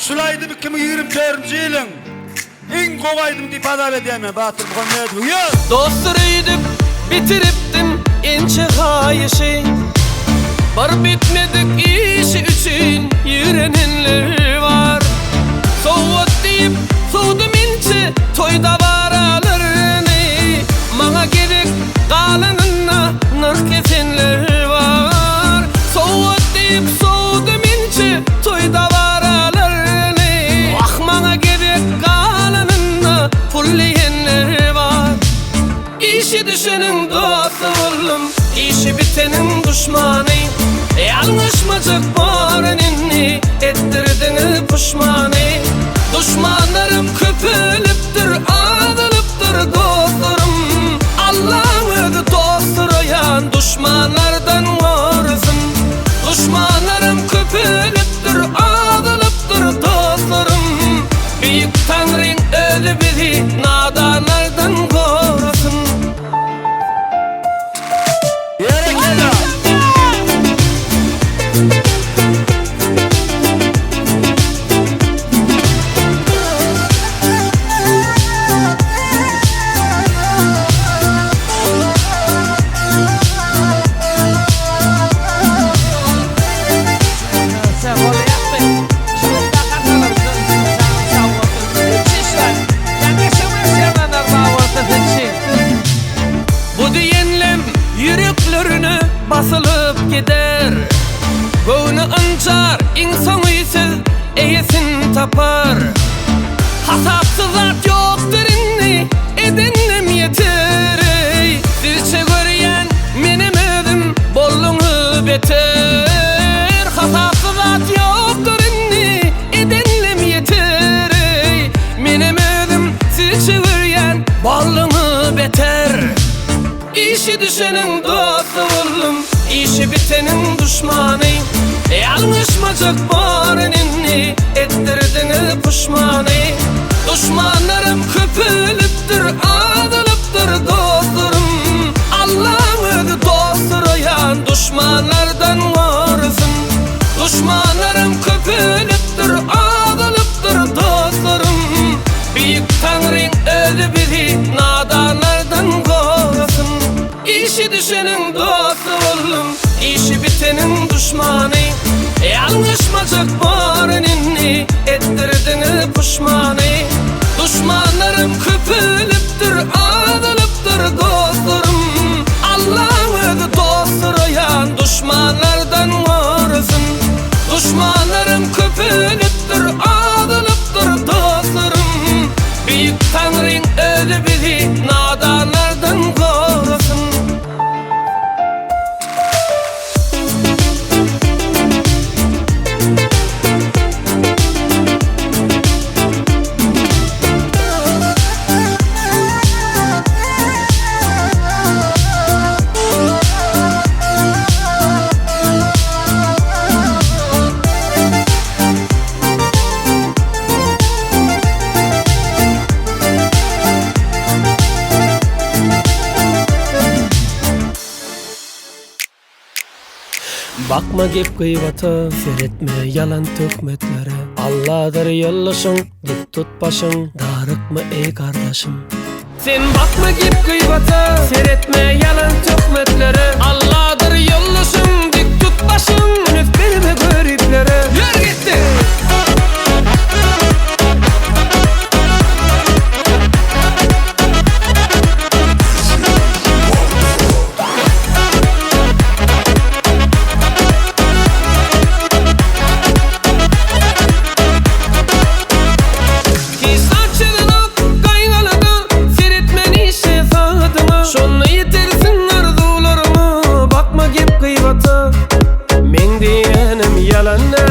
Şul aýdym 2024-nji ýylyň iň gowy aýdymy diýip hasap edýän men Batyr Muhammedow. Ýör! Dostlar öýdüp bitiripdim ençe haýyşy Bir bitmedik işi üçin ýigrenenler bar Sowgat diýip sowdum inçe toý dabaralaryny Maňa gezek galanynda nyrh kesenler bar Sowgat diýip sowdum inçe toý dabaralaryny Wah maňa gezek galanynda pul diýenler bar Işi düşeniň dosty boldum, işi biteniň duşmany Ýalňyşmajak borun indi, etdirdiňiz puşmany Duşmanlarym köpelipdir, azalypdyr dostlarym Allaň özi dostsuraýan duşmanlardan gorasyn Duşmanlarym köpelipdir, azalypdyr dostlarym Beýik Taňryň özi bizi nadanlardan gorasyn. Berekella! Bu diýenlem ýüreklerine basylyp gider. Göwni ynjar, iň soňy söz eýesin tapar. Hasapsyz zat ýokdur indi, edenlem ýeter eý. Sizçe görýän menem özüm bolduňyz beter. Hasapsyz zat ýokdur indi, edenlem ýeter eý. Menem özüm sizçe görýän bolduňyz beter. Işi düşeniň dosty boldum, işi biteniň duşmany. Ýalňyşmajak borun indi, etdirdiňiz puşmany. Duşmanlarym köpelipdir, azalypdyr dostlarym. Allaň özi dostsuraýan duşmanlardan gorasyn. Duşmanlarym köpelipdir, azalypdyr dostlarym. Beýik Taňryň özi bizi nadanlardan gorasyn. Işi düşeniň dosty boldum, işi biteniň duşmany. Ýalňyşmajak borun indi, etdirdiňiz puşmany. Duşmanlarym köpelipdir, azalypdyr dostlarym. Allaň özi dostsuraýan duşmanlardan gorasyn. Duşmanlarym köpelipdir, azalypdyr dostlarym. Beýik Taňryň özi bizi nadanlardan gorasyn. Bakma gep gybata, seretme ýalan töhmetlere. Alladyr ýoldaşyň, dik tut başyň, darykma eý gardaşym. Sen bakma gep gybata, seretme ýalan töhmetlere. Alladyr ýoldaşyň, dik tut başyň, üns berme göriplere. Ýör gitdik! Hiç zat çözenok gaýgalyda, Seretmän işe sagadyňa. Şonda ýetersiň arzuwlaryňa, Bakma gep-gybata. Meň diýýänim ýalan däl.